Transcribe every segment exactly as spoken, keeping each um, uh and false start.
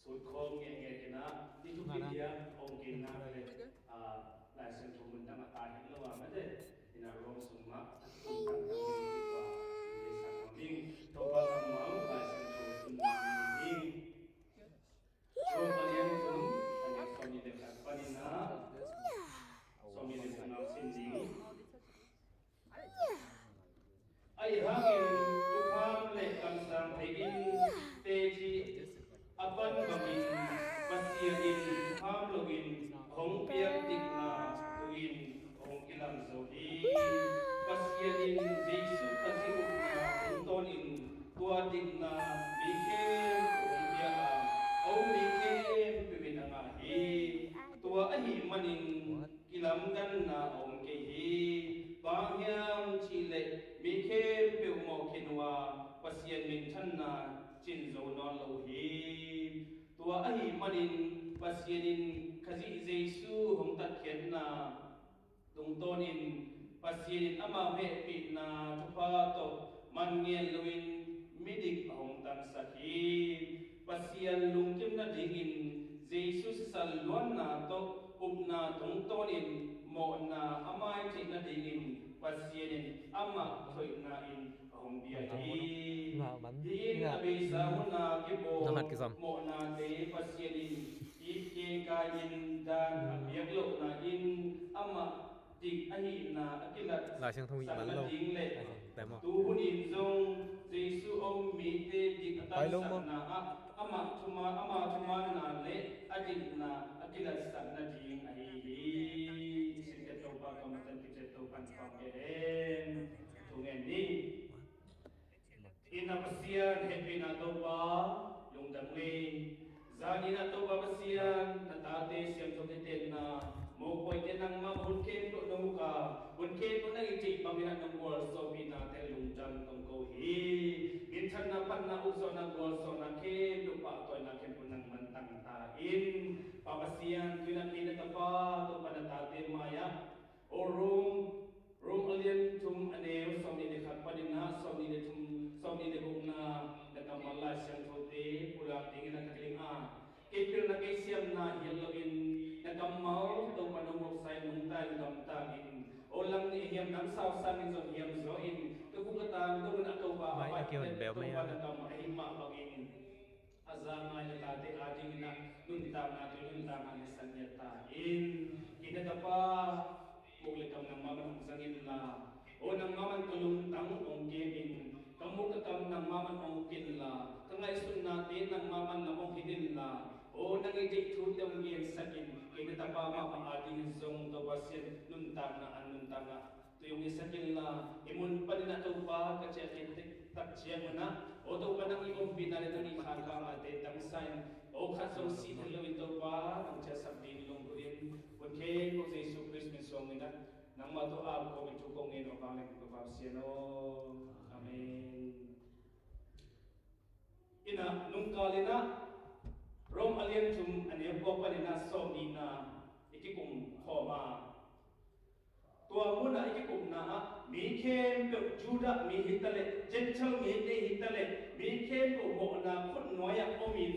Ut khawm ngekngek in ah, ni thupi dia hong kei nak leh, ah, Lai Siangtho mun dang a tai het lo a mate, in ah Rom sung mah, kum dang dang in ah, in ah sang mah ding, Topa kammal Lai Siangtho mun dang ding. Rom a lian thum, a lian sawmnih le khat panin ah, sawmnih le khat sim ding. Ahi hangin thukham le kamsang thei in teci a pan bangin Pasian in thukham loin hong piak dikna tu-in hong kilam zo hi. Pasian in Jesu Khazih ukna tungtawnin tua dikna mi khempeuh hong pia a, a um mi khempeuh in a ngah hi. Tua ahih manin kilamdanna a om kei hi. Bang hang hiam cih leh mi khempeuh mawh khin uh a, Pasian minthanna cin zo nawn lo hi. Tua ahih manin Pasian in Khazih Jesu hong tatkhiatna tungtawnin Pasian in ama hehpihna thupha tawh man ngen loin midik a hong tangsak hi. Pasian lungkim nadingin Jesu sisal luanna tawh upna tungtawnin mawhna a mai theih nadingin Pasian in amah thoihna in a hong bia hi. Hih in a beisa hun a kibawl mawhnate Pasian in it kei kai-in dan a piak lohna in amah dik ahihna a kilatsak nading le tuhun in zong Jesu a um mite dik a tansakna ah amah thuman, ama thumanna le a dikna a kilatsak nading ahi hi. Sinkhet Topa kammal tan kiciat Topa in pang kei hen. Thungen ni. Inn a Pasian hehpihna Topa, lungdam ngei. Zan inn a Topa Pasian, na tate siangthote tenna, mawhpuaite nangmah hun khempeuh nong uk a, hun khempeuh nang i cih bangin ah nong gualzawhpihnate lungdam kong ko hi. Minthanna, phatna, ukzawhna, gualzawhna khempeuh, pahtawina khempeuh nangman tang ta in. Pa Pasian, tu-in ah kei na tapa, Topa na tate mai-ah, O Rom, Rom a lian thum a neu sawmnih le khat panin ah sawmnih le thum, sawmnih le gukna na kammal Lai Siangthote pulak dingin ah ka kingah. Kei pilna kei siamna hi loin na kammal Topa nong voksa in nungta in gamta in. O lang nih hiam nang sau sangin zong hiam zaw in ka guk ka tang dongin ah Topa a pai Topa na kammal ahi mah bangin a za ngai na tate adingin ah nuntakna tui nuntakna na san ngiat ta in. Kei na tapa muk le kam nangmah man hong zang inla, o nangmah man ka lungtang hong kem in, ka muk ka kam nangmah man hong uk inla, ka ngaihsutnate nangmah man lam hong hit inla, o nang i deih thute hong gensak in. Kei na tapa mahmah adingin zong Topa Pasian nuntakna an nuntakna tui hong hisak inla, i mun panin ah Topa ka ciah kei tak ciangun ah, o Topa nang i ompihna le nang i khanvaknate tangsa in, o khat zong sih thei loin Topa nang ciahsak ding lunggulh in, hun khempeuh Jesu Khrist min suangin ah nangmah tawh apkawmin thu kong ngen uh a vanglian Topa Pasian aw. Amen. Inn ah nungkal in ah Rom a lian thum a neu kua panin ah sawmnihna i kikum khawm a, tua munah i kikupna ah mi khempeuh, Judah mi hi ta leh, Gentile mite hi ta leh, mi khempeuh mawhna khutnuai-ah omin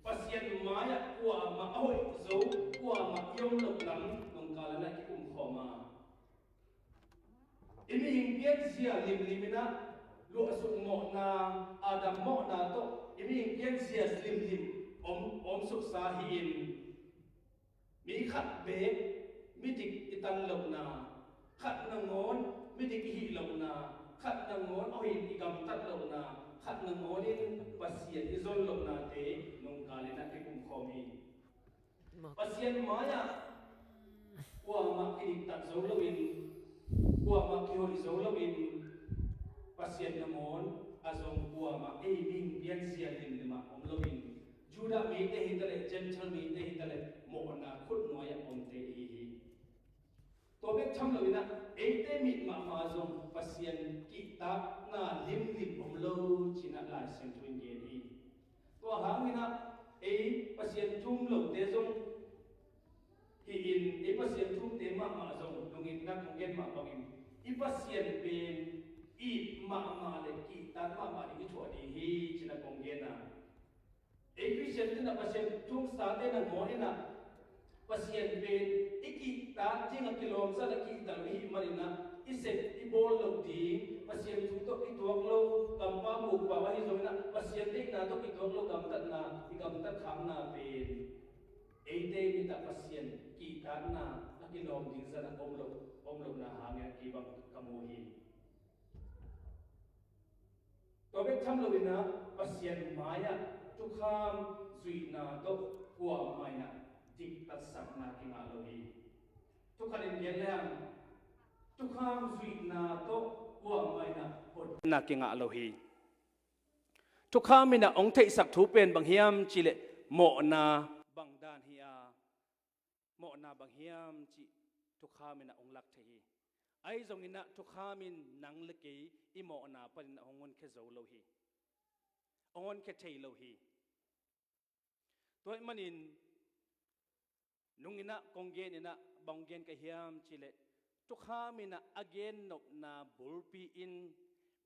Pasian mai-ah kuamah a hoih zo, kuamah i om loh lam nungkal in ah i kikum khawm a. I mihing pianzia limlim in ah luahsuk mawhna, Adam mawhna tawh i mihing pianzia limlim om, omsuksa hi-in, mi khat beek midik i tan lohna, khat nangawn midik i hih lohna, khat nangawn a hoih in i gamtat lohna, khat nangawn in Pasian i zon lohnate nungkal in ah kikum khawm hi. Pasian mai-ah kuamah kidiktat zo loin, kuamah kihoih zo loin, Pasian nangawn a zong kuamah ei mihing pianzia limlim ah om loin, Judah mite hi ta leh, Gentile mite hi ta leh, mawhna khutnuai-ah omte ihi hi. Tua bek tham loin ah eite mit mahmah zong Pasian kihtakna limlim om lo ci-in ah Lai Siangtho in gen hi. Tua hangin ah ei Pasian thu um lote zong hi-in, ei Pasian thu umte mahmah zong nungin na kong gen mah bangin i Pasian pen it mahmah le kihtak mahmah ding i thuah ding hi ci-in ah kong gen a. Ei Khristian Pasian thu sate nangawn in ah Pasian pen i kihtak ding a kilawmzat a kihtak i hih manin ah i sep i bawl loh ding, Pasian thu tawh kituak lo, kampau mukpau ahi zongin ah Pasian deihna tawh kituak lo gamtatna, i gamtat khakna pen eite mit ah Pasian kihtakna a kilawm ding zat a om lo, om lohna hangin ah kei bang ka mu hi. Tua bek tham loin ah Pasian mai-ah thukham zuihna tawh kuamah in ah diktatsakna kingah lo hi. Thukhat in gen lehang thukham zuihna tawh kuamah in ah hotkhiatna kingah lo hi. Thukham in ah hong theihsak thu pen bang hiam cihleh mawhna bang dan hi a, mawhna bang hiam cih thukham in ah hong lak thei hi. Ahi zongin ah thukham in nang le kei i mawhna panin ah hong honkhia zo lo hi. Hong honkhia thei lo hi. Tua ahih manin nungin ah kong gen in ah bang gen ka hiam cihleh thukham in ah a gennopna bulpi in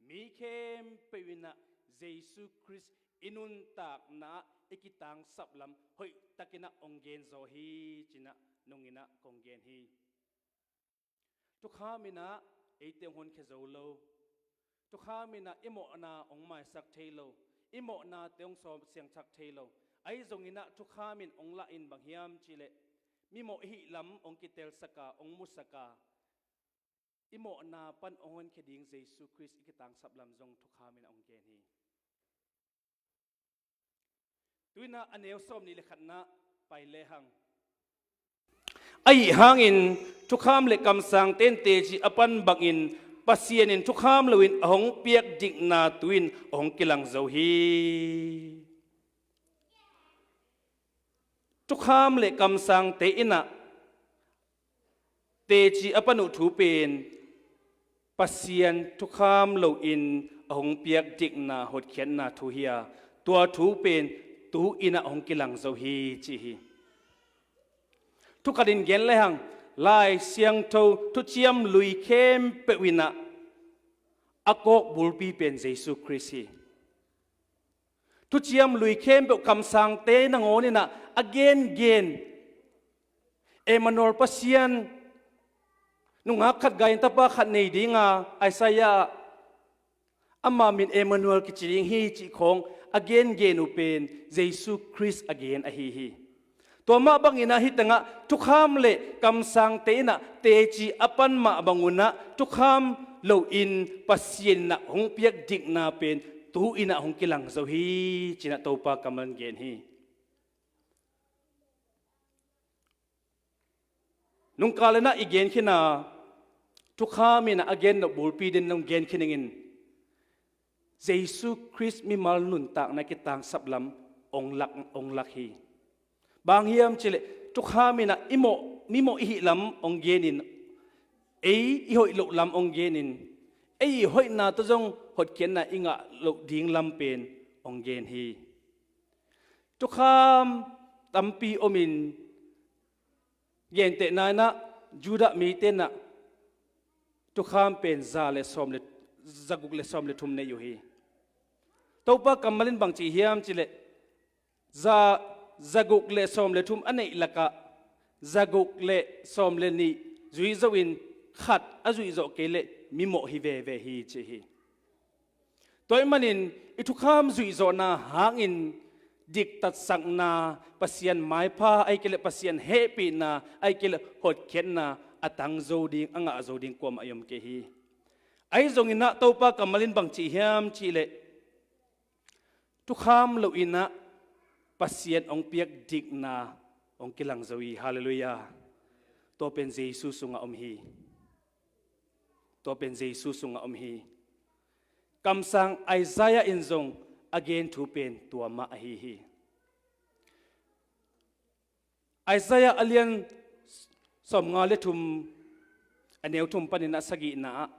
mi khempeuh in ah Jesu Khrist i nuntakna ah i kitangsap lam hoihtakin ah hong gen zaw hi ci-in ah nungin ah kong gen hi. Thukham in ah eite hong honkhia zo lo. Thukham in ah i mawhna hong maisak thei lo. I mawhnate hong sawm siangsak thei lo. Ahi zongin ah thukham in hong lah in bang hiam cihleh mimawh i hih lam hong kitelsak a, hong musak a, i mawhna pan hong honkhia ding Jesu Khrist i kitangsap lam zong thukham in ah hong gen hi. Tu-in ah a neu sawmnih le khatna pai lehang. Ahi hangin thukham le kamsangte in teci a pan bangin Pasian in thukham loin a hong piak dikna tu-in a hong kilang zo hi. Thukham le kamsangte in ah teci a pan uh thu pen Pasian thukham loin a hong piak dikna hotkhiatna thu hi a, tua thu pen tu-in ah hong kilang zo hi ci hi. Thukhat in gen lehang Lai Siangtho thuciam lui khempeuh in ah a kawk bulpi pen Jesu Khrist hi. Thuciam lui khempeuh kamsangte nangawn in ah a gengen, Emmanuel Pasian nungak khat gai-in tapa khat nei dinga Isaiah ah ama min Emmanuel kici ding hi cih khawng a gengen uh pen Jesu Khrist a gen ahi hi. Tua mah bangin ah hih tengah thukham le kamsangte in ah teci a pan mah bangun ah thukham loin Pasian in ah hong piak dikna pen tu-in ah hong kilang zo hi ci-in ah Topa kammal in gen hi. Nungkal in ah i genkhiatna thukham in ah a gennop bulpi den nong genkhiat ning in Jesu Khrist mimal nuntakna kitangsap lam ong lak, ong lak hi. Bang hiam cihleh thukham in ah i mawh, mimawh i hih lam ong genin, ei i hoih loh lam ong genin, ei i hoihna tawh zong hotkhiatna i ngah loh ding lam pen ong gen hi. Thukham tampi omin gentehna in ah Judah mite in ah thukham pen za le sawm le, za guk le sawm le thum nei uh hi. Topa kammal in bang ci hiam cihleh za, za guk le sawm le thum a neih lakah za guk le sawm le nih zui zo-in khat a zuih zawh kei leh mimawh hi veve hi ci hi. Tua ahih manin i thukham zuihzawhna hangin diktatsakna, Pasian maipha ahih kei leh Pasian hehpihna ahih kei leh hotkhiatna a tang zo ding, a ngah zo ding kuamah i om kei hi. Ahi zongin ah Topa kammal in bang ci hiam cihleh thukham loin ah Pasian hong piak dikna hong kilang zo hi. Halleluiah. Tua pen Jesu sungah om hi. Tua pen Jesu sungah om hi. Kamsang Isaiah in zong a gen thu pen tua mah ahi hi. Isaiah a lian sawmnga le thum, a neu thum panin a sagihna ah,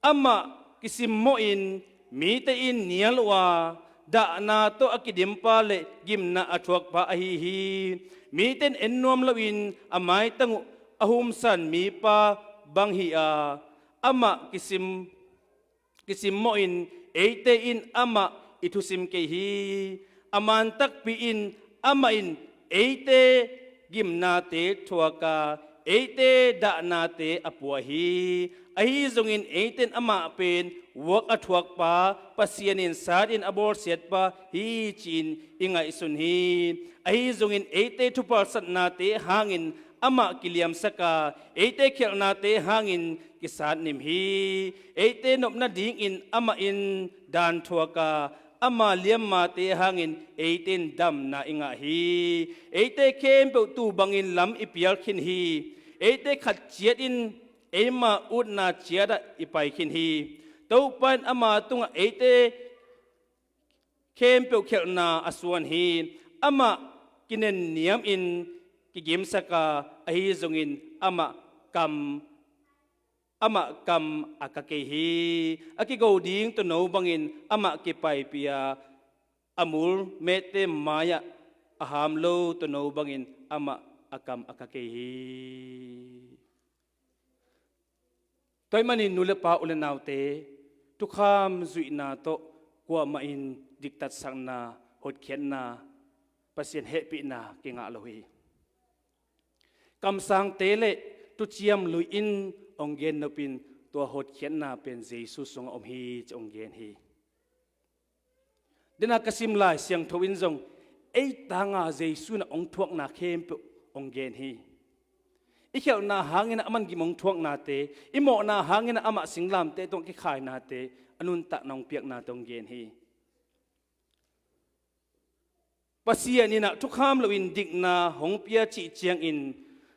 amah kisimmawhin mite in nial uh a, dahna tawh a kidimpa le gimna a thuakpa ahi hi. Mite in en nuam loin a maitang uh a humsan mipa bang hi a, amah kisim, kisimmawhin eite in amah i thusim kei hi. A man takpi in amah in eite gimnate thuak a, eite dahnate a pua hi. Ahi zongin eite in amah pen vuak a thuakpa, Pasian in satin a bawlsiatpa hi ci-in i ngaihsun hi. Ahi zongin eite thupalsatnate hangin amah kiliamsak a, eite khialhnate hangin kisatnim hi. Eite nop nadingin amah in dan thuak a, ama liammate hangin eite in damna i ngah hi. Eite khempeuh tuu bangin lam i pial khin hi. Eite khat ciat in eima utna ciatah i pai khin hi. Topa in ama tungah eite khempeuh khialhna a suan hi. Amah kinenniamin kigimsak a, ahi zongin amah kam amah kam a ka kei hi. A kigo ding tuuno bangin amah kipaipih a, a mul mehte mai-ah a ham lo tuuno bangin amah a kam a ka kei hi. Tua ahih manin nu le pa, u le naute, thukham zuihna tawh kuamah in diktatsakna, hotkhiatna, Pasian hehpihna kingah lo hi. Kamsangte le thuciam lui in hong gen nopin, tua hotkhiatna pen Jesu sungah om hi ci hong gen hi. Dena ka sim Lai Siangtho in zong ei tanga Jesu in a hong thuakna khempeuh hong gen hi. I khialhna hangin a man gim hong thuaknate, i mawhna hangin amah singlamteh tungah kikhainate, a nuntakna hong piaknate hong gen hi. Pasian in ah thukham loin dikna hong pia cih ciangin,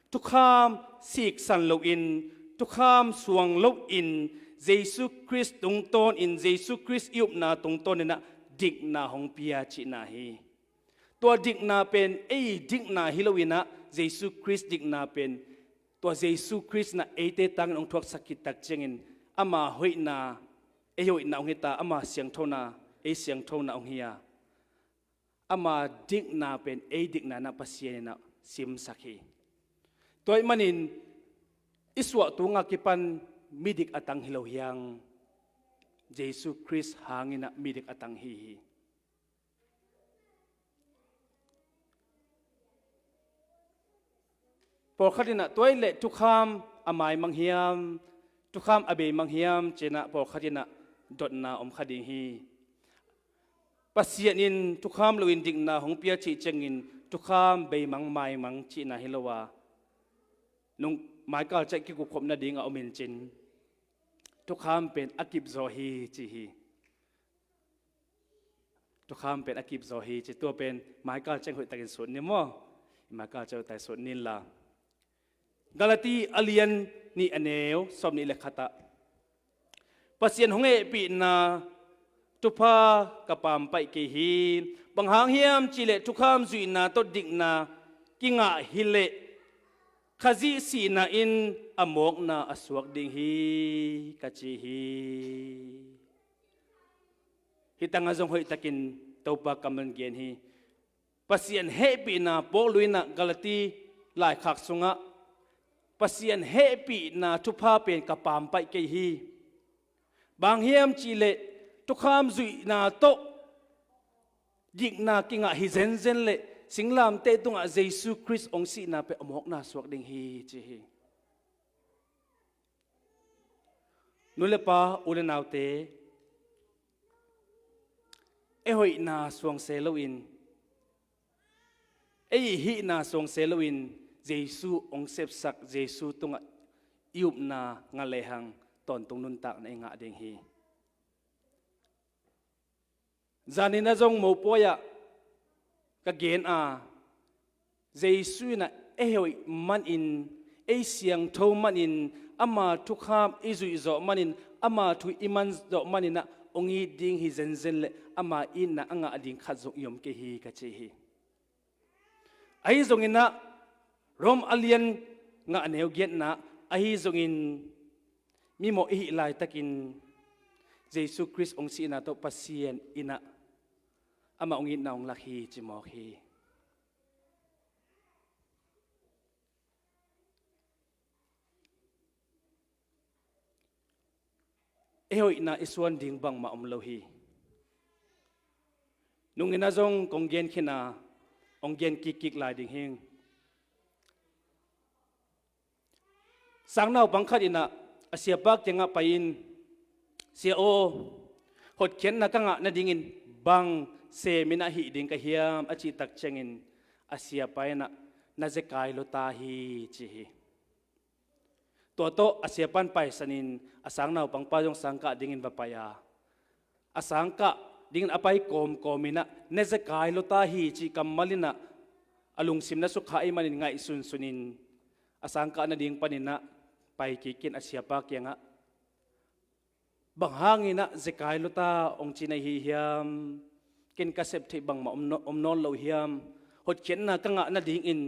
thukham siksan loin, thukham suang loin, Jesu Khrist tungtawnin, Jesu Khrist i upna tungtawnin ah dikna hong pia cihna hi. Tua dikna pen ei dikna hi loin ah, Jesu Khrist dikna pen, tua Jesu Khrist in ah eite tangin hong thuaksak khit tak ciangin, ama hoihna, ei hoihna hong hi ta, ama siangthona, ei siangthona hong hi a, ama dikna pen ei dikna in ah Pasian in ah simsak hi. Tua ahih manin i suah tunga kipan midik a tang hi lo hi hang, Jesu Khrist hangin ah midik a tang hi hi. Pawlkhat in ah tua ahih leh thukham a maimang hiam, thukham a beimang hiam ci-in ah pawlkhat in ah dotna om kha ding hi. Pasian in thukham loin dikna hong pia cih ciangin thukham beimang maimang cihna hi lo a, nung maikal ciang kikupkhop nading a om in cin, thukham pen a kip zaw hi ci hi. Thukham pen a kip zaw hi ci, tua pen maikal ciang hoihtakin sut ni maw? Maikal ciang hoihtakin sut ni inla. Galati a lian nih a neu sawmnih le khat ah, Pasian hong hehpihna thupha ka pampaih kei hi. Bang hang hiam cih leh thukham zuihna tawh dikna kingah hi leh, Khazih sihna in a mawkna a suak ding hi, ka ci hi. Hih tangah zong hoihtakin Topa kammal in gen hi. Pasian hehpihna, Paul in ah Galati laikhak sungah, Pasian hehpihna thupha pen ka pampaih kei hi. Bang hiam cih leh, thukham zuihna tawh dikna kingah hi zenzen leh, singlamteh tungah Jesu Khrist hong sihna pen a mawkna suak ding hi, ci hi. Nu le pa, u le naute, ei hoihna suang se loin, ei hihna suang se loin, Jesu hong sepsak, Jesu tungah i upna ngah lehang, tawntung nuntakna i ngah ding hi. Zanin ah zong mopawi ah ka gen a, Jesu in ah ei hoih manin, ei siangtho manin, ama thukham i zuih zawh manin, ama thu i man zawh manin ah hong it ding hi zenzen leh, ama itna a ngah ding khat zong i om kei hi, ka ci hi. Ahi zongin ah, Rom a lian nga a neu giatna, ahi zongin mimawh i hih laitakin Jesu Khrist hong sihna tawh Pasian in ah amah hong itna hong lak hi, ci mawk hi. Ei hoihna i suan ding bangmah om lo hi. Nungin ah zong kong gen khin a, hong gen kikkik lai ding hing. Sangnaupang khat in ah a siapa kiangah pai-in, "Sia aw, hotkhiatna ka ngah nadingin bang semin ah hih ding ka hiam?" a cih tak ciangin a siapa in ah, "Na zekai lua ta hi," ci hi. Tua tawh a siapa in paisanin a sangnaupangpa zong sangkah dingin va pai a, a sangkah dingin a pai kawmkawm in ah, "Na zekai lua ta hi," cih kammal in ah a lungsim na sukha ahih manin ngaihsunsunin a sangkah nading panin ah pai kikin a siapa kiangah, "Bang hangin ah zekai lua ta hong ci na hi hiam? Ken ka sep theih bangmah om nawn, om nawn lo hiam? Hotkhiatna ka ngah nadingin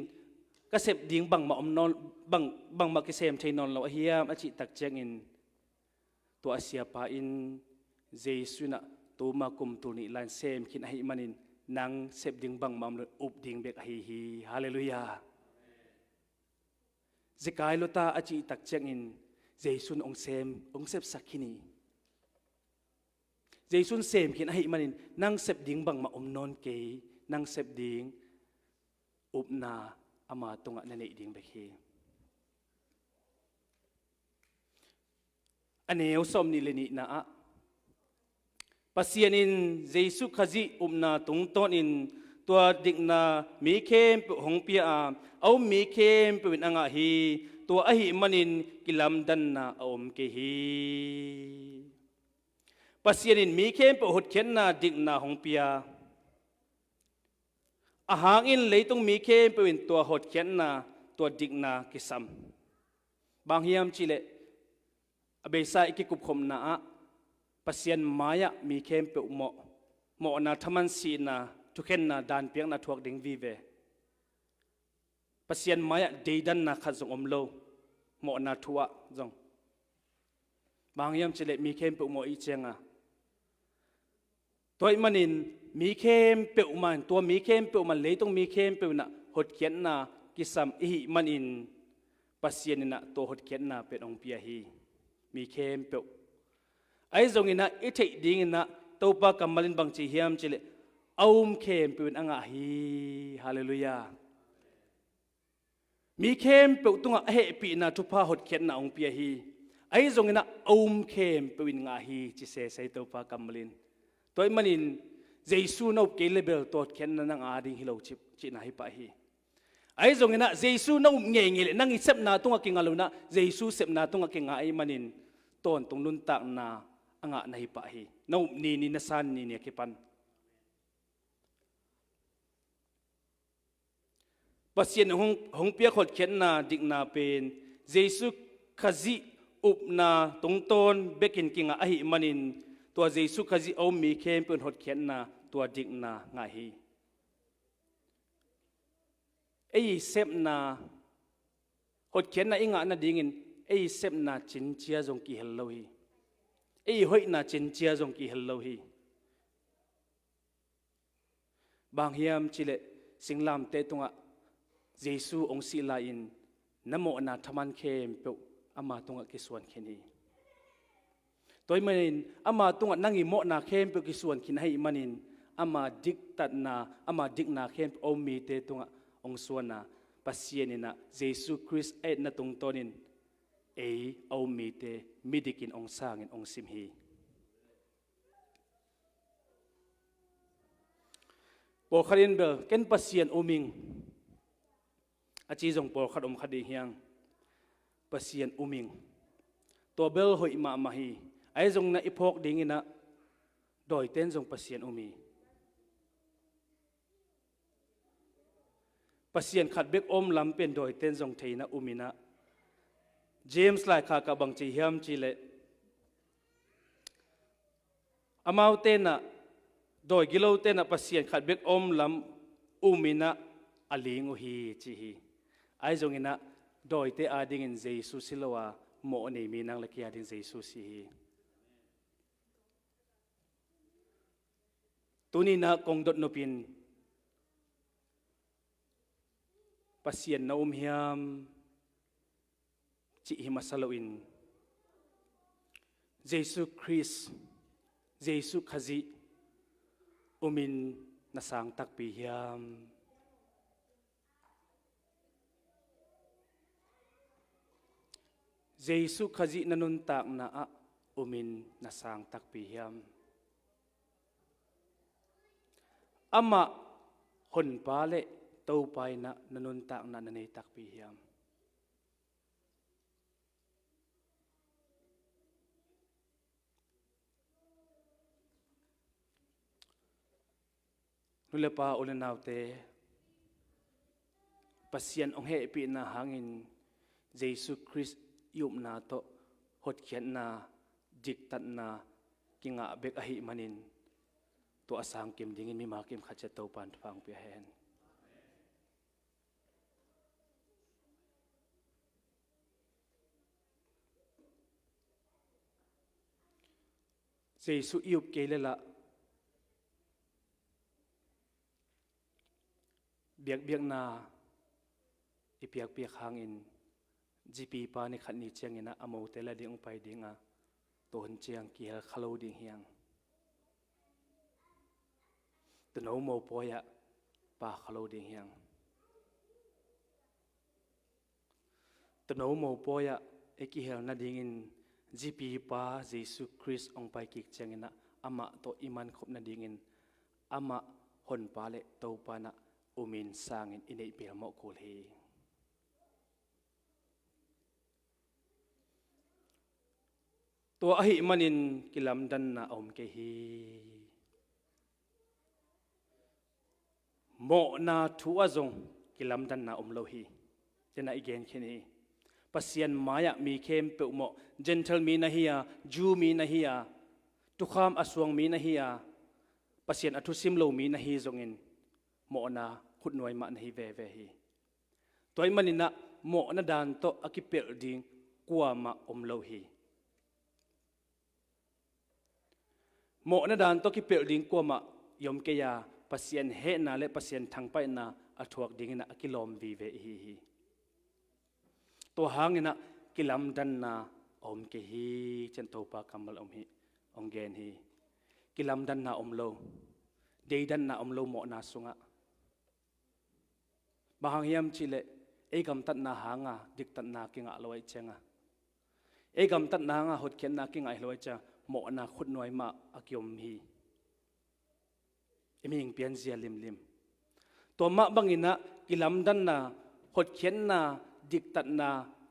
ka sep ding bangmah om nawn, bang, bangmah kisem thei nawn lo ahi hiam?" a cih tak ciangin, tua a siapa in, "Jesu in ah tuma kum tul nih lai-in sem khin ahih manin nang sep ding bangmah om lo, up ding bek ahi hi." Halleluiah. Zekai lua ta a cih tak ciangin Jesu in hong sem, hong sepsak khin hi. Jesu in sem khin ahih manin nang sep ding bangmah om nawn kei, nang sep ding upna ama tungah na neih ding bek hi. A neu sawmnih le nihna ah, Pasian in Jesu Khazih upna tungtawnin tua dikna mi khempeuh hong pia a, a um mi khempeuh in a ngah hi. Tua ahih manin kilamdanna a om kei hi. Pasian in mi khempeuh hotkhiatna dikna hong pia. Ahang in leitung mi khempeuh in tua hotkhiatna, tua dikna kisam. Bang hiam cihleh, a beisa i kikupkhopna ah Pasian mai-ah mi khempeuh mawh, mawhna, thaman sihna, thukhenna, danpiakna thuak ding vive. Pasian mai-ah deidanna khat zong om lo, mawhna thu ah zong. Bang hiam cihleh mi khempeuh mawh i cianga, tua ahih manin mi khempeuh man, tua mi khempeuh man, leitung mi khempeuh in ah hotkhiatna kisam ihih manin Pasian in ah tua hotkhiatna pen hong pia hi. Mi khempeuh. Ahi zongin ah i theih dingin ah Topa kammal in bang ci hiam cihleh, a um khempeuh in a ngah hi. Halleluiah. Mi khempeuh tungah a hehpihna thupha hotkhiatna hong pia hi. Ahi zongin ah a um khempeuh in ngah hi, ci sese Topa kammal in. Tua ahih manin Jesu na up kei le bel tua hotkhiatna nang a ding hi lo ci, cihna hi pah hi. Ahi zongin ah Jesu na up ngeingei le nang i sepna tungah kingah lo in ah, Jesu sepna tungah kingah ahih manin tawntung nuntakna a ngah na hi pah hi. Na up nini, na san nini a kipan. Pasian hong, hong piak hotkhiatna dikna pen Jesu Khazih upna tungtawn bekin kingah ahih manin, tua Jesu Khazih a um mi khempeuh in hotkhiatna, tua dikna ngah hi. Ei sepna, hotkhiatna i ngah nadingin ei sepna cincia zong kihel lo hi. Ei hoihna cincia zong kihel lo hi. Bang hiam cihleh, singlamteh tungah Jesu hong sih lai-in na mawhna thaman khempeuh ama tungah kisuan khin hi. Tua ahih manin ama tungah nang i mawhna khempeuh kisuan khin ahih manin ama diktatna, ama dikna khempeuh a um mite tungah hong suan a, Pasian in ah Jesu Khrist a etna tungtawnin ei a um mite midikin hong sangin hong sim hi. Pawlkhat in bel, "Ken Pasian um ing," a ci zong pawlkhat om kha ding hi hang. Pasian um ing. Tua bel hoih mahmah hi. Ahi zongin ah i phawk dingin ah dawite in zong Pasian um hi. Pasian khat bek om lam pen dawite in zong thei in ah um in ah. James laikhak ah bang ci hiam cihleh, amaute in ah, dawi gilote in ah Pasian khat bek om lam um in ah a ling uh hi, ci hi. Ahi zongin ah dawite adingin Jesu si lo a, mawh nei mi nang le kei adingin Jesu si hi. Tuni in ah kong dot nopin, Pasian na um hiam cih hi masa loin, Jesu Khrist, Jesu Khazih umin na sang takpi hiam? Jesuh Khazih na nuntakna ah umin na sang takpi hiam? Amah Honpa le Topa in ah na nuntakna na nei takpi hiam? Nu le pa, u le naute, Pasian hong hehpihna hangin Jesuh Khrist i upna tawh hotkhiatna, diktatna kingah bek ahih manin, tua a sang kim dingin mimal kim khat ciat Topa in thupha hong pia hen. Jesuh i up kei le lah, biakbiakna i piakpiak hangin, zipipa ni khat ni ciangin ah a mote la ding hong pai ding a, tua hun ciang kihel kha lo ding hi hang. Tuuno mopawi ah pa kha lo ding hi hang. Tuuno mopawi ah i kihel nadingin zipipa Jesuh Khrist hong pai kik ciangin ah amah tawh i mankhop nadingin amah Honpa le Topa in ah umin sangin i neih pelmawh kul hi. Tua ahih manin kilamdanna a om kei hi. Mawhna thu ah zong kilamdanna om lo hi. Tena i gen khin hi. Pasian mai-ah mi khempeuh mawh, Gentile mi na hi a, Jew mi na hi a, tukham a suang mi na hi a, Pasian a thusim lo mi na hi zongin mawhna khutnuai mah na hi veve hi. Tua ahih manin ah mawhna dan tawh a kipelh ding kuamah om lo hi. Mawhna dan tawh kipelh ding kuamah i om kei a, Pasian hehna le Pasian thangpaihna a thuak dingin ah a kilawm vive i hi hi. Tua hangin ah kilamdanna a om kei hi, ci-in Topa kammal om hi, hong gen hi. Kilamdanna om lo, deidanna om lo mawhna sungah. Bang hang hiam cihleh, ei gamtatna hanga diktatna kingah lo ahih cianga, ei gamtatna hanga hotkhiatna kingah hi lo ahih cianga, mawhna khutnuai mah a kiom hi. I mihing pianzia limlim. Tua mah bangin ah kilamdanna, hotkhiatna, diktatna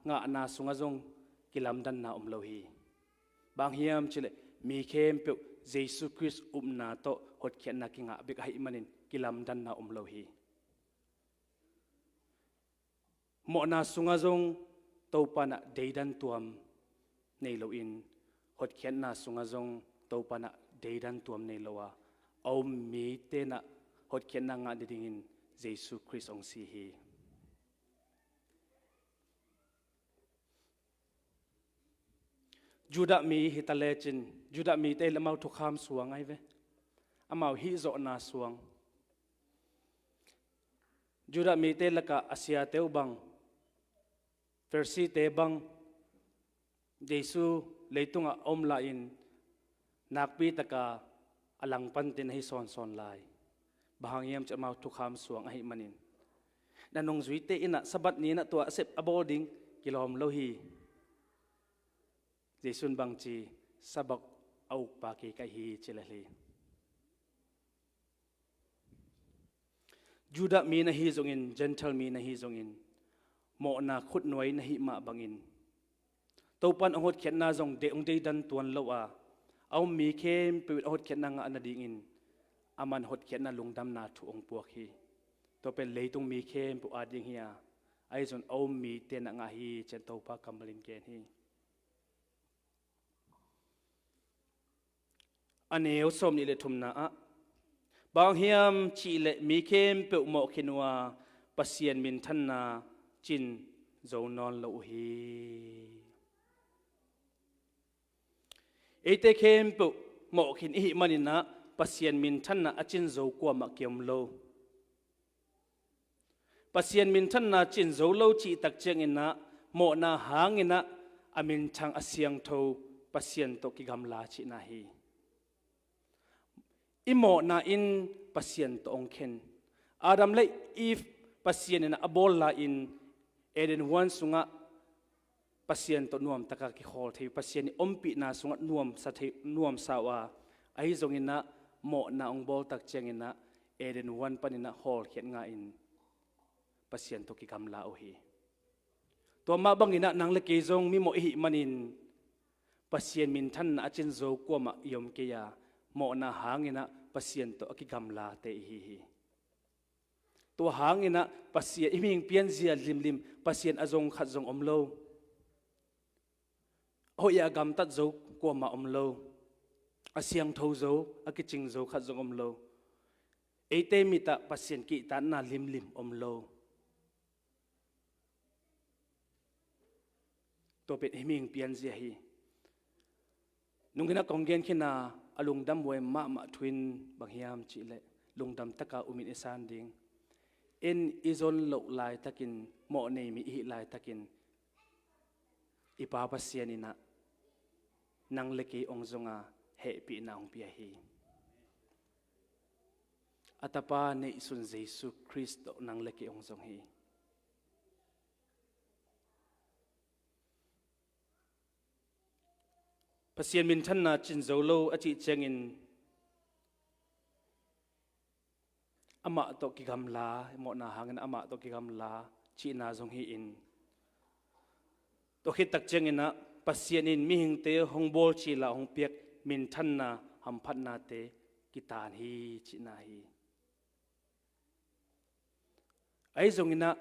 ngahna sungah zong kilamdanna om lo hi. Bang hiam cihleh, mi khempeuh Jesuh Khrist upna tawh hotkhiatna kingah bek ahih manin kilamdanna om lo hi. Mawhna sungah zong Topa in ah deidan tuam nei loin, hotkhiatna sungah zong Topa in ah deidan tuam nei lo a, a um mite in ah hotkhiatna ngah nadingin Jesuh Khrist hong si hi. Judah mi hi ta lecin, Judah mite hi leh amau thukham suang ahi ve. Amau hihzawhna suang. Judah mite lakah a siate uh bang, Pharisee-te bang, Jesuh leitungah a om lai-in nakpi taka a langpantin ahi sawnsawn lai. Bang hang hiam cih leh amau thukham suang ahih manin. Na nungzuite in ah Sabbath ni-in ah tua a sep a bawl ding kilawm lo hi. Jesuh in bang ci, Sabbath a ukpa kei ka hi hi, ci lel hi. Judah mi na hi zongin, Gentile mi na hi zongin, mawhna khutnuai na hih mah bangin, Topa in hong hotkhiatna zong de-, hong deidan tuan lo a, a um mi khempeuh in a hotkhiatna ngah nadingin, aman hotkhiatna lungdamna thu hong puak hi. Tua pen leitung mi khempeuh ading hi a, ahi zong a um mite in a ngah hi, ci-in Topa kammal in gen hi. A neu sawmnih le thumna ah, bang hiam cih leh mi khempeuh mawh khin uh a, Pasian minthanna cin zo nawn lo uh hi. Eite khempeuh mawh khin i hih manin ah Pasian minthanna a cin zo kuamah kiom lo. Pasian minthanna cin zo lo cih tak ciangin ah, mawhna hangin ah a minthang a siangtho Pasian tawh kigamla cihna hi. I mawhna in Pasian tawh hong khen. Adam le Eve Pasian in a bawl lai-in Eden huan sungah Pasian tawh nuamtaka kikhawl thei, Pasian i ompihna sungah nuamsa thei, nuamsa uh a, ahi zonginah mawhna hong bawl tak cianginah Eden huan paninah hawlkhiat ngahin Pasian tawh kigamla uh hi. Tua mah banginah nang le kei zong mimawh ihih manin Pasian minthanna a cin zo kuamah i om kei a, mawhna hanginah Pasian tawh a kigamlate ihi hi. Tua hanginah Pasian i mihing pianzia limlim, Pasian a zong khat zong om lo. A hoih a gamtat zo kuamah om lo. A siangtho zo, a kicing zo khat zong om lo. Eite mitah Pasian kihtatna limlim om lo. Tua pen i mihing pianzia hi. Nungin a kong gen khin a, a lungdam huai mahmah thu in bang hiam cihleh, lungdam taka umin i san ding. En i zon loh laitakin, mawhnei mi ihih laitakin, i Pa Pasian inah nang le kei hong zonga hehpihna hong pia hi. A Tapa neihsun Jesu Khrist tawh nang le kei hong zong hi. Pasian minthanna cin zo lo a cih ciangin amah tawh kigamla, mawhna hangin amah tawh kigamla cihna zong hi-in, tua khit tak cianginah Pasian in mihingte hong bawl cila hong piak minthanna hamphatnate kitaan hi cihna hi. Ahi zonginah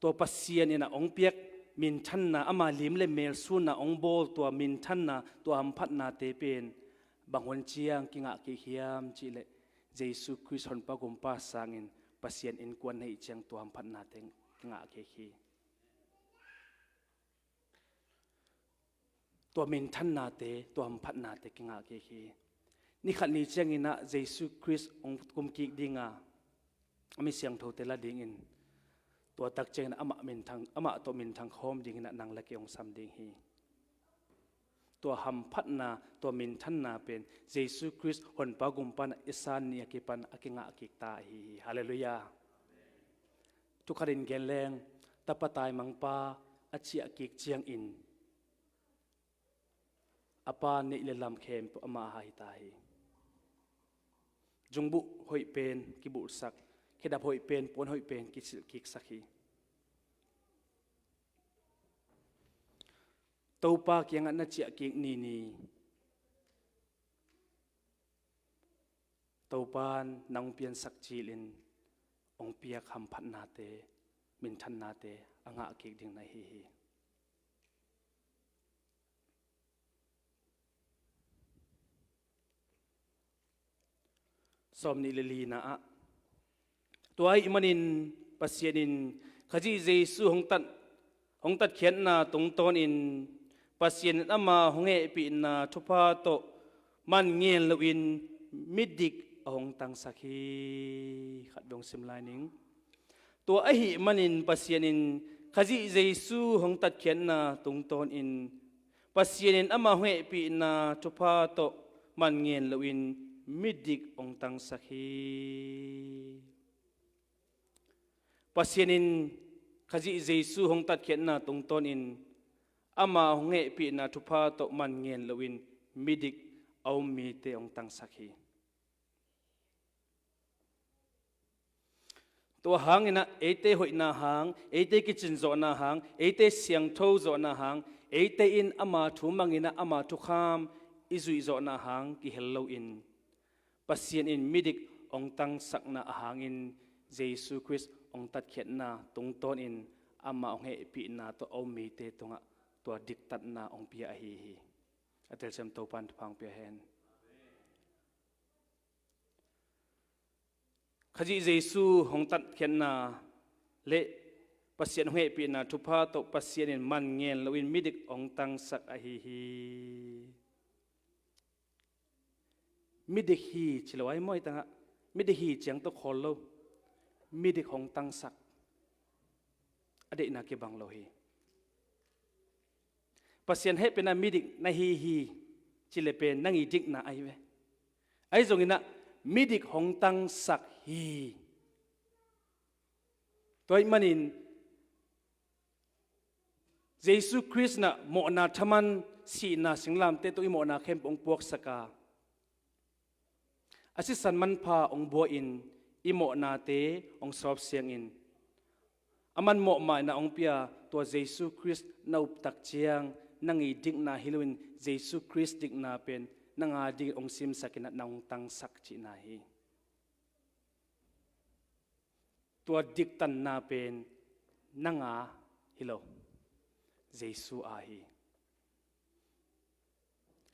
tua Pasian inah hong piak minthanna, ama lim le mel sunna hong bawl tua minthanna, tua hamphatnate pen bang hun ciang kingah kik hiam cihleh, Jesu Khrist Honpa Gumpa sangin Pasian innkuan na hih ciang tua hamphatnate kingah kik hi. Tua minthannate, tua hamphatnate kingah kik hi. Ni khat ni cianginah Jesu Khrist hong kum kik dinga, a mi siangthote la dingin, tua tak cianginah amah minthang, amah tawh minthang khawm dinginah nang le kei hong sam ding hi. Tua hamphatna, tua minthanna pen Jesu Khrist Honpa Gumpa na i san ni a kipan a kingah kik ta ahi hi. Halleluiah. Thukhatin gen leng, tapa taimangpa a ciah kik ciangin a pa neih le lam khempeuh amah a hi ta hi. Zungbuh hoih pen kibulhsak, khedap hoih pen, puan hoih pen kisilh kiksak hi. Topa kiangah na ciah kik nini, Topa in nang piansak cilin hong piak hamphatnate, minthannate a ngah kik ding na hi hi. Sawm nih le lina ah, tua ahih manin Pasian in Khazih Jesu hong tat, hong tatkhiatna tungtawnin Pasian in ama hong hehpihna thupha tawh man ngen loin midik a hong tangsak hi. Khat dong sim lai ning. Tua ahih manin Pasian in Khazih Jesu hong tatkhiatna tungtawnin Pasian in ama hong hehpihna thupha tawh man ngen loin midik hong tangsak hi. Pasian in Khazih Jesu hong tatkhiatna tungtawnin ama hong hehpihna thupha tawh man ngen loin midik a um mite hong tangsak hi. Tua hanginah eite hoihna hang, eite kicinzawhna hang, eite siangtho zawhna hang, eite in ama thu manginah ama thukham i zuihzawhna hang kihel loin Pasian in midik hong tangsakna a hangin Jesu Khrist hong tatkhiatna tungtawnin ama hong hehpihna tawh a um mite tungah tua diktatna hong pia ahi hi. A telsiam Topan thupha hong pia hen. Khazih Jesu hong tatkhiatna le Pasian hong hehpihna thupha tawh Pasian in man ngen loin midik hong tangsak ahi hi. Midik hi ci lo ai mawi tangah, midik hi ciang tawh khawl lo. Midik hong tangsak. A deihna kibang lo hi. Pasian hehpihna midik na hi hi ci le pen nang i dikna ahi ve. Ahi zonginah midik hong tangsak hi. Tua ahih manin Jesu Khrist in ah mawhna thaman sihna singlamteh tawh i mawhna khempeuh hong puaksak a, a sisan manpha hong buai-in i mawhnate hong sawp siangin, a man mawh mah in ah hong pia tua Jesu Khrist na up tak ciang nang i dikna hi loin Jesu Khrist dikna pen nang a dingin hong simsak in ah nang hong tangsak cihna hi. Tua diktanna pen nang a hi lo, Jesu a hi.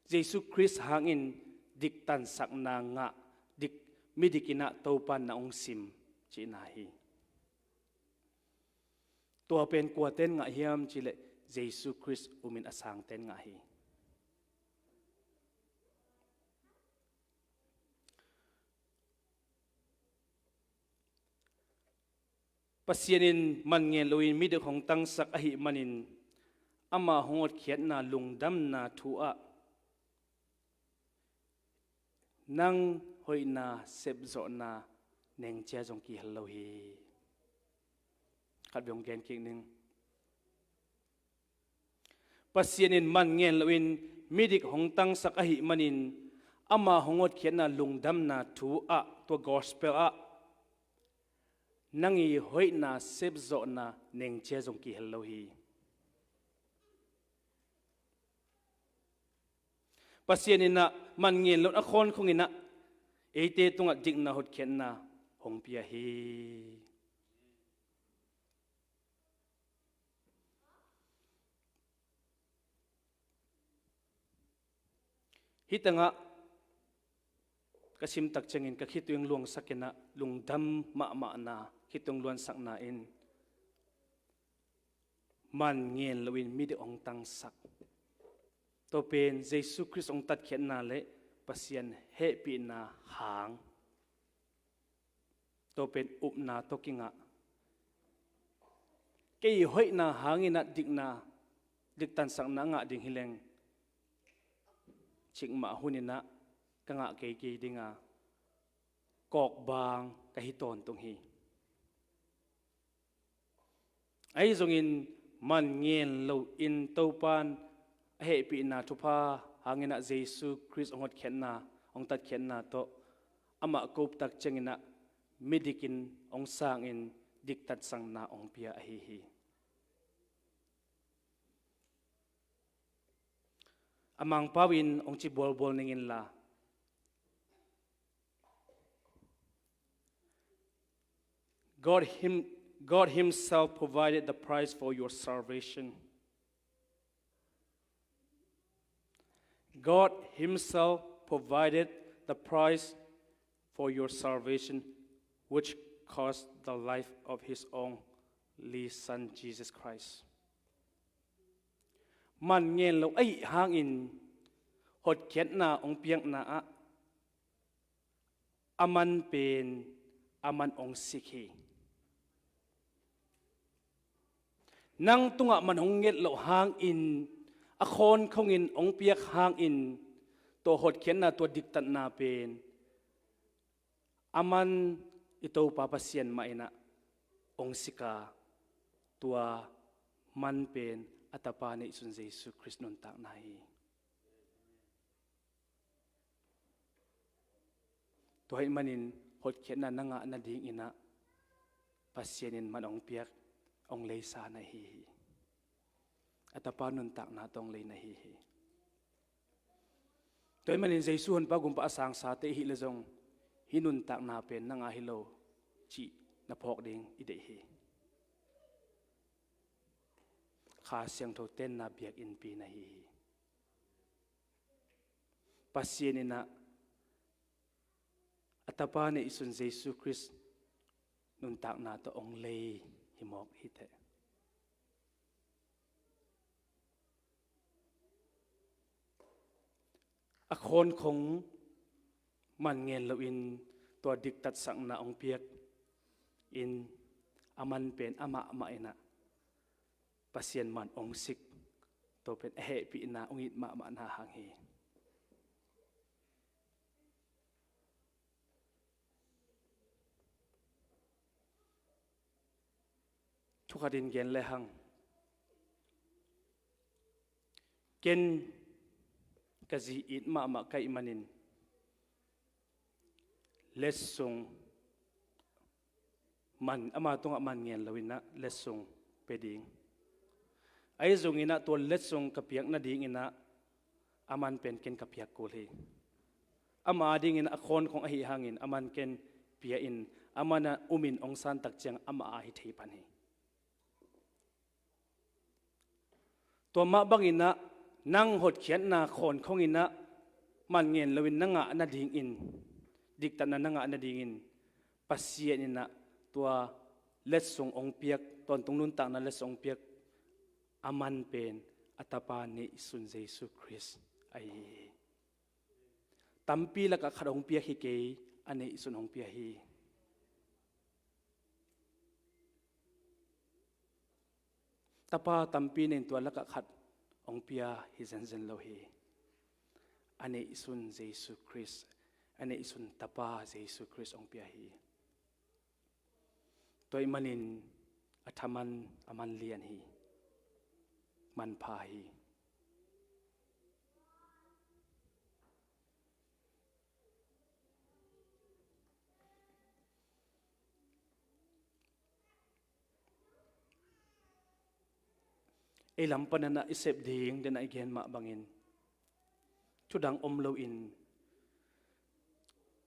Jesu Khrist hangin diktansakna ngah, dik, midik in ah Topa na hong sim cihna hi. Tua pen kuate'n ngah hiam cih leh Jesu Khrist umin a sangte'n ngah hi. Pasian in man ngen loin midik hong tangsak ahih manin ama hong hotkhiatna lungdamna thu ah nang hoihna sepzawhna nengcia zong kihel lo hi. Khat vei hong gen kik ning. Pasian in man ngen loin midik hong tangsak ahih manin ama hong hotkhiatna lungdamna thu ah, tua gospel ah nang i hoihna sepzawhna nengcia zong kihel lo hi. Pasian in ah man ngen loin a khawnkhong in ah eite tungah dikna hotkhiatna hong pia hi. Hih tengah ka sim tak ciangin ka khitui hong luangsak in ah lungdam mahmahna, khitui hong luansakna in man ngen loin midik hong tangsak. Tua pen Jesu Khrist hong tatkhiatna le Pasian hehpihna hang. Tua pen upna tawh kingah. Kei hoihna hangin ah dikna, diktansakna ngah ding hi leng cikmah hun in ah ka ngah kei kei ding a, kawkbang ka hi tawntung hi. Ahi zongin man ngen loin Topa'n a hehpihna thupha hangin ah Jesu Khrist hong hotkhiatna, hong tatkhiatna tawh amah ka up tak ciangin ah midikin hong sangin diktansakna hong pia ahi hi. A Mangpau in hong ci bualbual ning inla, God, him, God Himself provided the price for your salvation. God Himself provided the price for your salvation, which cost the life of His only Son, Jesus Christ. Man ngen lo ahih hangin hotkhiatna hong piakna ah a man pen a man hong sik hi. Nang tungah man hong nget loh hangin, a khawnkhongin hong piak hangin, tua hotkhiatna, tua diktatna pen a man i Topa Pasian mah in ah hong sik a, tua man pen a Tapa neihsun Jesu Khrist nuntakna hi. Tua ahih manin hotkhiatna na ngah nadingin ah Pasian in man hong piak, hong leisa na hi hi. A Tapa nuntakna tawh hong lei na hi hi. Tua ahih manin Jesu honpa gumpa a sangsate i hih leh zong hih nuntakna pen nang a hi lo cih na phawk ding i deih hi. Kha Siangtho tenna biakinnpi na hi hi. Pasian in ah a Tapa neihsun Jesu Khrist nuntakna tawh hong lei hi mawk hi teh. A khawnkhong man ngen loin tua diktatsakna hong piak in a man pen amah mah in ah Pasian man hong sik, tua pen a hehpihna hong it mahmahna hang hi. Pawlkhat in gen lehang, ken ka zi it mahmah ka hih manin letsong man, ama tungah man ngen loinah letsong pia ding. Ahi zonginah tua letsong ka piak nadinginah aman pen ken ka piak kul hi. Ama adinginah a khawnkhong ahi hangin aman ken pia in, amanah umin hong san tak ciang ama a hi thei pan hi. Tua mah banginah nang hotkhiatna khawnkhonginah man ngen loin na ngah nadingin, diktatna na ngah nadingin Pasian inah tua letsong hong piak, tawntung nuntakna letsong hong piak, aman pen a tapa neihsun Jesu Khrist ahi hi. Tampi lakah khat hong piak hi kei, a neihsun hong pia hi. Tapa tampi nei in tua lakah khat hong pia hi zenzen lo hi. A neihsun Jesu Khrist, a neihsun Tapa Jesu Khrist hong pia hi. Tua ahih manin a thaman a man lian hi, manpha hi. Ei lam paninah i sep ding denah i gen mah bangin thudang om loin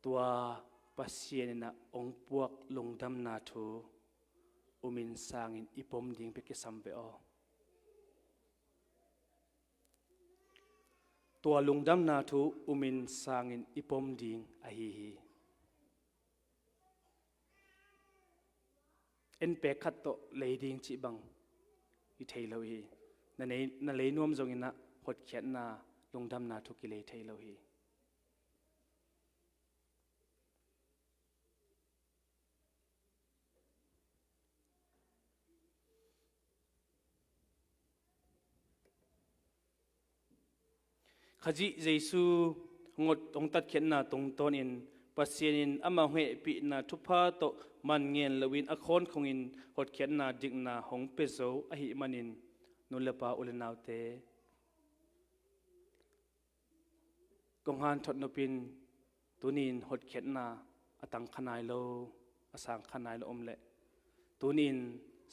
tua Pasian inah hong puak lungdamna thu umin sangin i pom ding bek kisam ve aw. Tua lungdamna thu umin sangin i pom ding ahi hi. En pek khat tawh lei ding cih bang i thei lo hi. Na nei, na lei nuam zonginah hotkhiatna, lungdamna thu kilei thei lo hi. Khazih Jesu hong tatkhiatna tungtawnin Pasian in amah hong hehpihna thupha tawh man ngen loin a khawnkhongin hotkhiatna dikna hong pia zo ahih manin, nu le pa, u le naute, kong hanthot nopin tuni-in hotkhiatna a tang kha nai lo, a sang kha nai lo om leh, tuni-in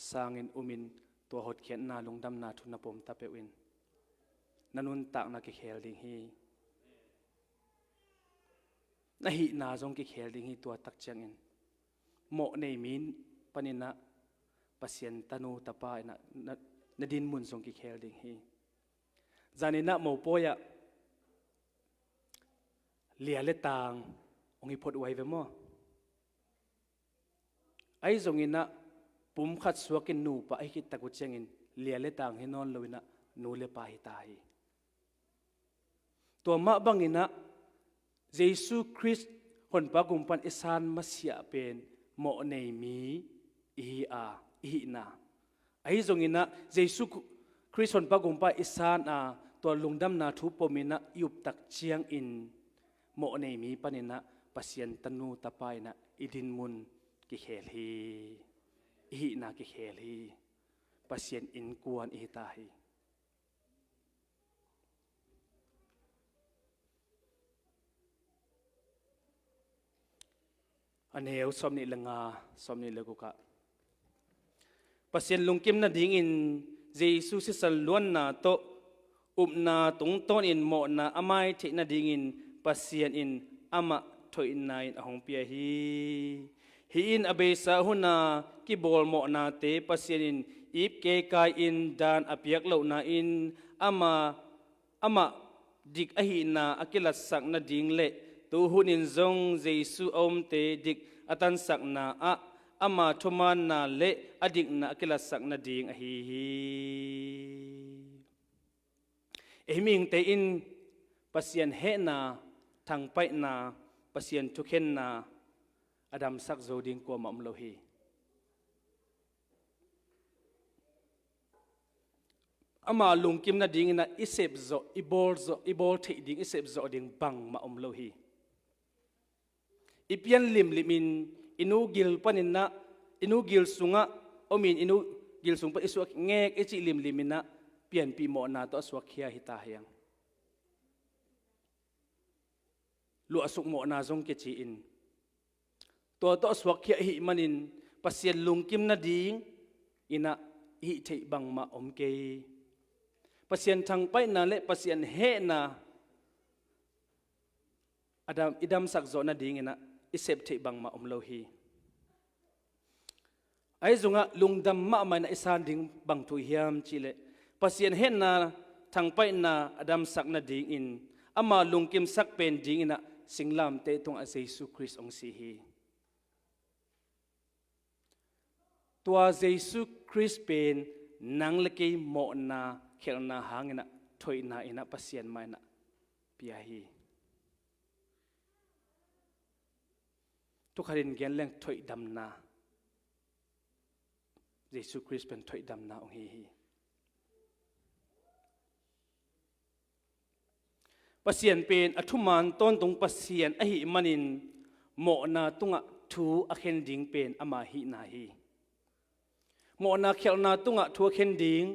sangin umin tua hotkhiatna lungdamna thu na pom ta peuh in na nuntakna kikhel ding hi. Na hihna zong kikhel ding hi. Tua tak ciangin mawh nei mi paninah Pasian tanu tapa inah na, na dinmun zong kikhel ding hi. Zaninah mopawi-ah lia le tang hong hi phot uh ai ve maw? Ahi zonginah pum khat suakin nupa ahi khit tak uh ciangin lia le tang hi nawn loinah nu le pa hi ta hi. Tua mah banginah Jesu Khrist honpa gumpa in i san masiah pen mawh nei mi i hi a, i hihna. Ahi zonginah Jesu Khrist honpa gumpa i san a, tua lungdamna thu pominah i uptak ciangin mawh nei mi paninah Pasian tanu tapa inah i dinmun kikhel hi. I hihna kikhel hi. Pasian innkuan i hi ta hi. A neu sawmnih le nga, sawmnih le gukah Pasian lungkim nadingin Jesu sisan luanna tawh upna tungtawnin mawhna a mai theih nadingin Pasian in amah thoihna in a hong pia hi. Hih in a beisa huna kibawl mawhnate Pasian in ipkekai in dan a piak lohna in ama, amah dik ahihna a kilatsak nading le tuhunin zong Jesu a umte dik a tansakna ah ama thumaanna le a dikna a kilatsak nading ahi hi. Ei mihingte in Pasian hehna, thangpaihna, Pasian thukhenna a damsak zo ding kuamah om lo hi. Ama lungkim nadinginah i sepzawh, i bawlzawh, i bawl theih ding, i sepzawh ding bangmah om lo hi. I pian limlimin i nu gil paninah, i nu gil sungah omin i nu gilsung pan i suak ngek i cih limlim in ah pianpih mawhna tawh a suakkhia hi ta hiang. Luahsuk mawhna zong kici-in tua tawh a suakkhia ahih manin Pasian lungkim nading in ah i hih theih bangmah om kei. Pasian thangpaihna le Pasian hehna a dam, i damsak zawh nading in ah i sep theih bangmah om lo hi. Ahi zongah lungdam mahmah in ah i san ding bang thu hiam cih leh, Pasian hehna thangpaihna a damsak nadingin ama lungkimsak pen ding in ah singlamteh tungah Jesu Khrist hong si hi. Tua Jesu Khrist pen nang le kei mawhna khelhna hang in ah thoihna in ah Pasian mah in ah pia hi. Thu khat in gen leng thoihdamna. Jesu Khrist pen thoihdamna hong hi hi. Pasian pen a thuman tawntung Pasian ahih manin mawhna tungah thu a khen ding pen ama hihna hi. Mawhna khialhna tungah thu a khen ding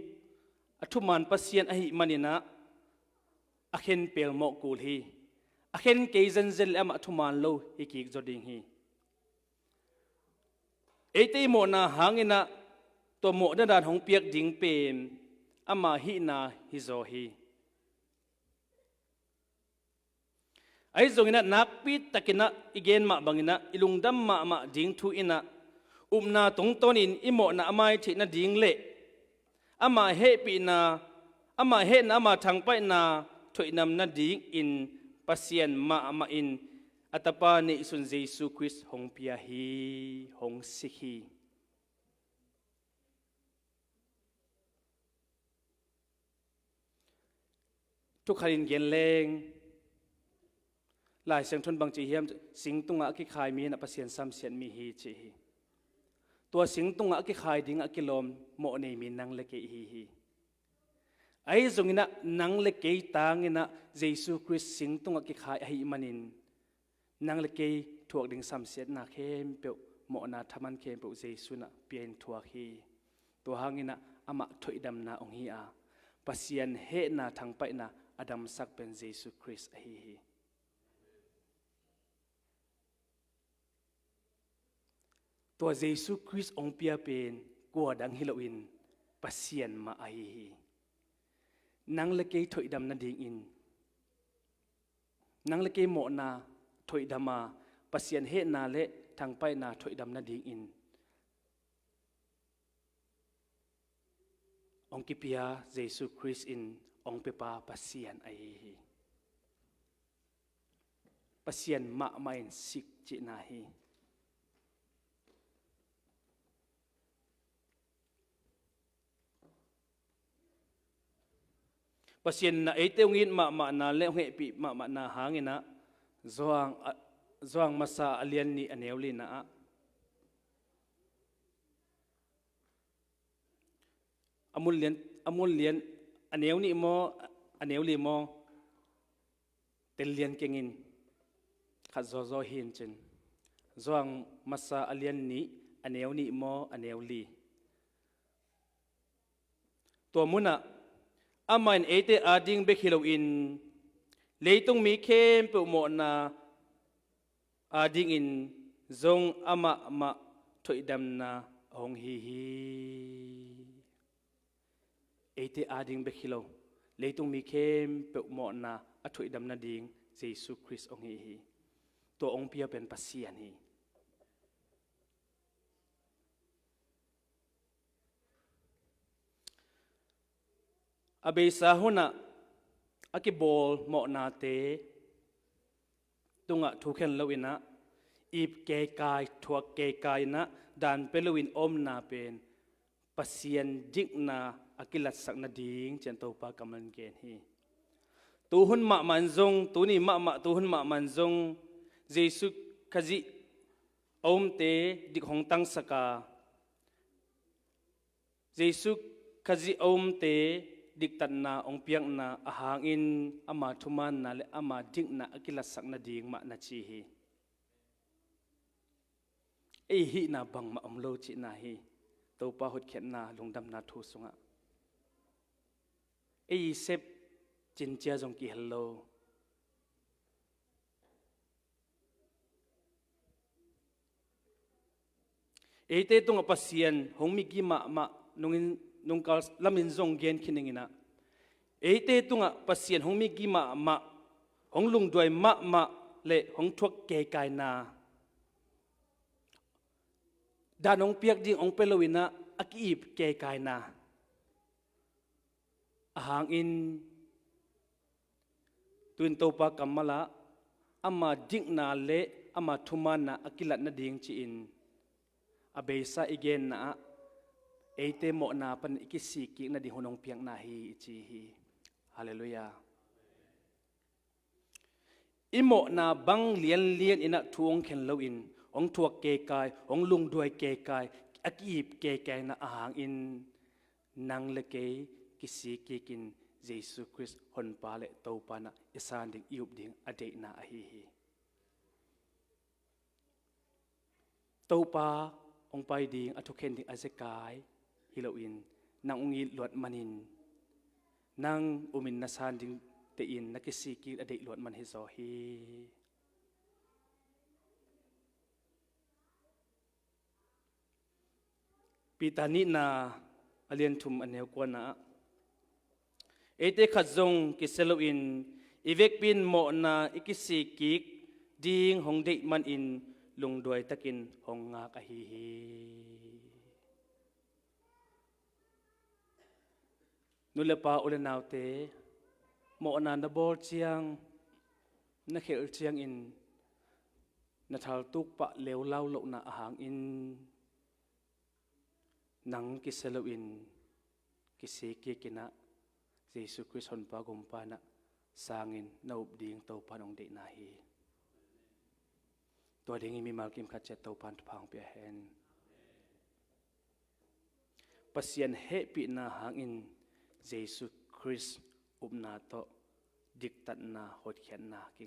a thuman Pasian ahih manin ah a khen pelmawh kul hi. A khen kei zenzen le amah thuman lo hi kik zaw ding hi. Eite i mawhna hang in ah tua mawhna dan hong piak ding pen ama hihna hi zaw hi. Ahi zongin ah nakpi takin ah i gen mah bangin ah i lungdam mahmah ding thu in ah upna tungtawnin i mawhna a mai theih nading le ama hehpihna, ama hehna, ama thangpaihna thoihdam nadingin Pasian mahmah in a Tapa neihsun Jesu Khrist hong pia hi, hong sik hi. Thu khat in gen leng, Lai Siangtho in bang ci hiam, sing tungah a kikhai mi in ah Pasian samsiat mi hi ci hi. Tua sing tungah a kikhai dingah a kilawm mawh nei mi nang le kei i hi hi. Ahi zongin ah nang le kei tang in ah Jesu Khrist sing tungah kikhai ahih manin nang le kei thuak ding samsiatna khempeuh, mawhna thaman khempeuh Jesu in ah pia in thuak hi. Tua hang in ah amah thoihdamna hong hi a, Pasian hehna thangpaihna a damsak pen Jesu Khrist ahi hi. Tua Jesu Khrist hong pia pen kua dang hi loin Pasian mah ahi hi. Nang le kei thoihdam nadingin, nang le kei mawhna thoihdam a, Pasian hehna le thangpaihna thoihdam nadingin hong kipia Jesu Khrist in hong piapa Pasian ahi hi. Pasian mahmah in sik cihna hi. Pasian in ah eite hong it mahmahna le hong hehpih mahmahna hang in ah Johan, a, Johan Masa a lian nih a neu lina ah, a mun lian, a mun lian a neu nih maw, a neu li maw, tel lian keng in, khat zawzaw hi in cin. Johan Masa a lian nih a neu nih maw, a neu li. Tua munah amah in eite ading bek hi loin leitung mi khempeuh mawhna adingin zong amah mah thoihdamna a hong hi hi. Eite ading bek hi lo, leitung mi khempeuh mawhna a thoihdam nading Jesu Khrist hong hi hi. Tua hong pia pen Pasian hi. A beisa hunah a kibawl mawhnate tungah thu khen lo in ah, ip keikai, thuak keikai in ah, dan pia loin omna pen Pasian dikna a kilatsak nading ci-in Topa kammal in gen hi. Tuhun mahmah in zong, tuni mahmah, tuhun mahmah in zong Jesu Khazih a umte dik hong tangsak a, Jesu Khazih a umte diktatna hong piakna a hangin ama thumaanna le ama dikna a kilatsak nading mah na ci hi. Ei hihna bangmah om lo cihna hi. Topa hotkhiatna lungdamna thu sungah ei i sep cincia zong kihel lo. Eite tungah Pasian hong migi mahmah nungin, nungkal lamin zong gen khin ing inah, eite tungah Pasian hong migi mahmah, hong lungduai mahmah le hong thuak keikaina, dan hong piak ding hong pia lo inah a ki-ip keikaina ahangin, tuin Topa kammal ah ama dikna le ama thumaanna a kilat nading ci-in, a beisa i genna ah eite mawhna pan i kisik kik nading hun hong piakna hi i ci hi. Halleluiah. I mawhna bang lianlian inah thu hong khen loin, hong thuak keikai, hong lungduai keikai, a ki-ip keikaina ahangin, nang le kei kisik kikin Jesu Khrist Honpa le Topa inah i san ding, i up ding a deihna ahi hi. Topa hong pai ding, a thukhen ding a zekai hi loin, nang hong it luat manin, nang umin na san ding tein na kisik kik a deih luat man hi zaw hi. Peter nihna a lian thum a neu kuana ah, eite khat zong kisia loin i vekpi in mawhna i kisik kik ding hong deih manin lungduai takin hong ngak ahi hi. Nu le pa, u le naute, mawhna na bawl ciang, na khelh ciangin na thaltuk pah leulau lohna ahangin, nang kisia loin kisik kik inah Jesu Khrist Honpa Gumpa inah sangin na up ding Topa in hong deihna hi. Tua dingin mimal kim khat ciat Topa in thupha hong pia hen. Pasian hehpihna hangin Jesu Khrist upna tawh diktatna, hotkhiatna ki